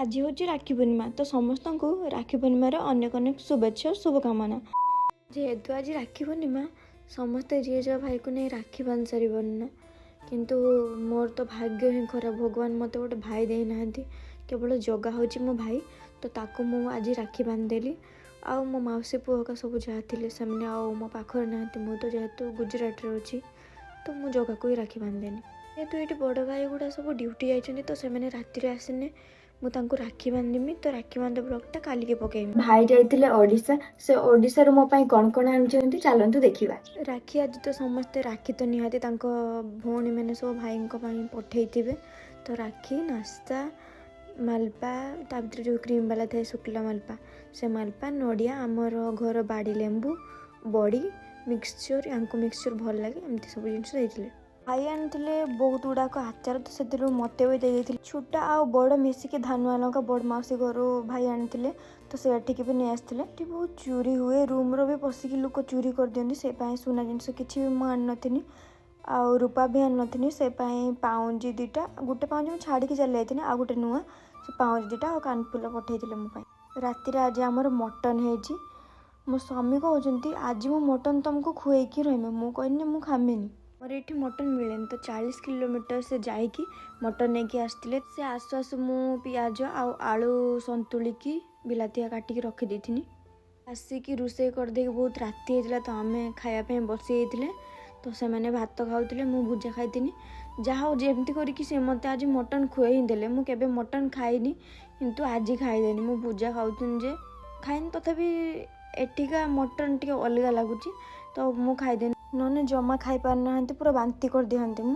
ଆଜି ହେଉଛି ରାକ୍ଷୀ ପୂର୍ଣ୍ଣିମା। ତ ସମସ୍ତଙ୍କୁ ରାକ୍ଷୀ ପୂର୍ଣ୍ଣିମାର ଅନେକ ଅନେକ ଶୁଭେଚ୍ଛା ଓ ଶୁଭକାମନା। ଯେହେତୁ ଆଜି ରାକ୍ଷୀ ପୂର୍ଣ୍ଣିମା, ସମସ୍ତେ ଯିଏ ଯାହା ଭାଇକୁ ନେଇ ରାକ୍ଷୀ ବାନ୍ଧି ସାରିବନି ନା। କିନ୍ତୁ ମୋର ତ ଭାଗ୍ୟ ହିଁ ଖରାପ, ଭଗବାନ ମୋତେ ଗୋଟେ ଭାଇ ଦେଇନାହାନ୍ତି। କେବଳ ଜଗା ହେଉଛି ମୋ ଭାଇ। ତ ତାକୁ ମୁଁ ଆଜି ରାକ୍ଷୀ ବାନ୍ଧିଦେଲି। ଆଉ ମୋ ମାଉସୀ ପୁଅ ହେକା ସବୁ ଯାହା ଥିଲେ, ସେମାନେ ଆଉ ମୋ ପାଖରେ ନାହାନ୍ତି। ମୁଁ ତ ଯେହେତୁ ଗୁଜୁରାଟରେ ଅଛି, ତ ମୁଁ ଜଗାକୁ ହିଁ ରାକ୍ଷୀ ବାନ୍ଧିଦେଲି। ଯେହେତୁ ଏଇଠି ବଡ଼ ଭାଇ ଗୁଡ଼ା ସବୁ ଡ୍ୟୁଟି ଯାଇଛନ୍ତି, ତ ସେମାନେ ରାତିରେ ଆସିଲେ ମୁଁ ତାଙ୍କୁ ରାକ୍ଷୀ ବାନ୍ଧିମି। ତ ରାକ୍ଷୀ ବାନ୍ଧ ବ୍ଲଗ୍ଟା କାଲିକି ପକେଇବି। ଭାଇ ଯାଇଥିଲେ ଓଡ଼ିଶା। ସେ ଓଡ଼ିଶାରୁ ମୋ ପାଇଁ କ'ଣ କ'ଣ ଆଣିଛନ୍ତି, ଚାଲନ୍ତୁ ଦେଖିବା। ରାକ୍ଷୀ ଆଜି ତ ସମସ୍ତେ ରାକ୍ଷୀ ତ ନିହାତି ତାଙ୍କ ଭଉଣୀମାନେ ସବୁ ଭାଇଙ୍କ ପାଇଁ ପଠେଇଥିବେ। ତ ରାକ୍ଷୀ, ନାସ୍ତା, ମାଲପା, ତା ଭିତରେ ଯେଉଁ କ୍ରିମ୍ ବାଲା ଥାଏ, ଶୁଖିଲା ମାଲପା, ସେ ମାଲପା, ନଡ଼ିଆ, ଆମର ଘର ବାଡ଼ି ଲେମ୍ବୁ, ବଡ଼ି, ମିକ୍ସଚର୍, ୟାଙ୍କୁ ମିକ୍ସଚର୍ ଭଲ ଲାଗେ, ଏମିତି ସବୁ ଜିନିଷ ଦେଇଥିଲେ। ଭାଇ ଆଣିଥିଲେ ବହୁତ ଗୁଡ଼ାକ ଆଚାର, ତ ସେଥିରୁ ମୋତେ ବି ଦେଇଦେଇଥିଲେ। ଛୋଟ ଆଉ ବଡ଼ ମିଶିକି ଧାନୁଆ ଲଙ୍କା ବଡ଼ ମାଉସୀ ଘରୁ ଭାଇ ଆଣିଥିଲେ, ତ ସେ ଏଠିକି ବି ନେଇ ଆସିଥିଲେ। ଏଠି ବହୁତ ଚୋରି ହୁଏ, ରୁମ୍ର ବି ପଶିକି ଲୋକ ଚୋରି କରିଦିଅନ୍ତି। ସେ ପାଇଁ ସୁନା ଜିନିଷ କିଛି ବି ମୁଁ ଆଣିନଥିଲି ଆଉ ରୂପା ବି ଆଣିନଥିଲି। ସେ ପାଇଁ ପାଉଁଜି ଦୁଇଟା, ଗୋଟେ ପାଉଁଜି ମୁଁ ଛାଡ଼ିକି ଚାଲି ଯାଇଥିଲି, ଆଉ ଗୋଟେ ନୂଆ, ସେ ପାଉଁଜି ଦୁଇଟା ଆଉ କାନଫୁଲ ପଠେଇଥିଲେ ମୋ ପାଇଁ। ରାତିରେ ଆଜି ଆମର ମଟନ୍ ହେଇଛି। ମୋ ସ୍ୱାମୀ କହୁଛନ୍ତି, "ଆଜି ମୁଁ ମଟନ୍ ତୁମକୁ ଖୁଏଇକି ରହିବି।" ମୁଁ କହିଲି, "ମୁଁ ଖାମିନି।" ମୋର ଏଇଠି ମଟନ୍ ମିଳେନି। ତ 40 କିଲୋମିଟର ସେ ଯାଇକି ମଟନ୍ ନେଇକି ଆସିଥିଲେ। ସେ ଆସୁ ଆସୁ ମୁଁ ପିଆଜ ଆଉ ଆଳୁ ସନ୍ତୁଳିକି ବିଲାତିଆ କାଟିକି ରଖିଦେଇଥିନି। ଆସିକି ରୋଷେଇ କରିଦେଇକି ବହୁତ ରାତି ହେଇଥିଲା, ତ ଆମେ ଖାଇବା ପାଇଁ ବସିଯାଇଥିଲେ। ତ ସେମାନେ ଭାତ ଖାଉଥିଲେ, ମୁଁ ଭୁଜା ଖାଇଥିନି। ଯାହା ହଉ, ଯେମିତି କରିକି ସେ ମୋତେ ଆଜି ମଟନ୍ ଖୁଏଇ ହିଁ ଦେଲେ। ମୁଁ କେବେ ମଟନ୍ ଖାଇନି, କିନ୍ତୁ ଆଜି ଖାଇଦେନି। ମୁଁ ଭୁଜା ଖାଉଥିନି ଯେ ଖାଇନି। ତଥାପି ଏଠିକା ମଟନ୍ ଟିକେ ଅଲଗା ଲାଗୁଛି, ତ ମୁଁ ଖାଇଦେନି। ନହେଲେ ଜମା ଖାଇପାରୁନାହାନ୍ତି, ପୁରା ବାନ୍ତି କରିଦିଅନ୍ତି ମୁଁ।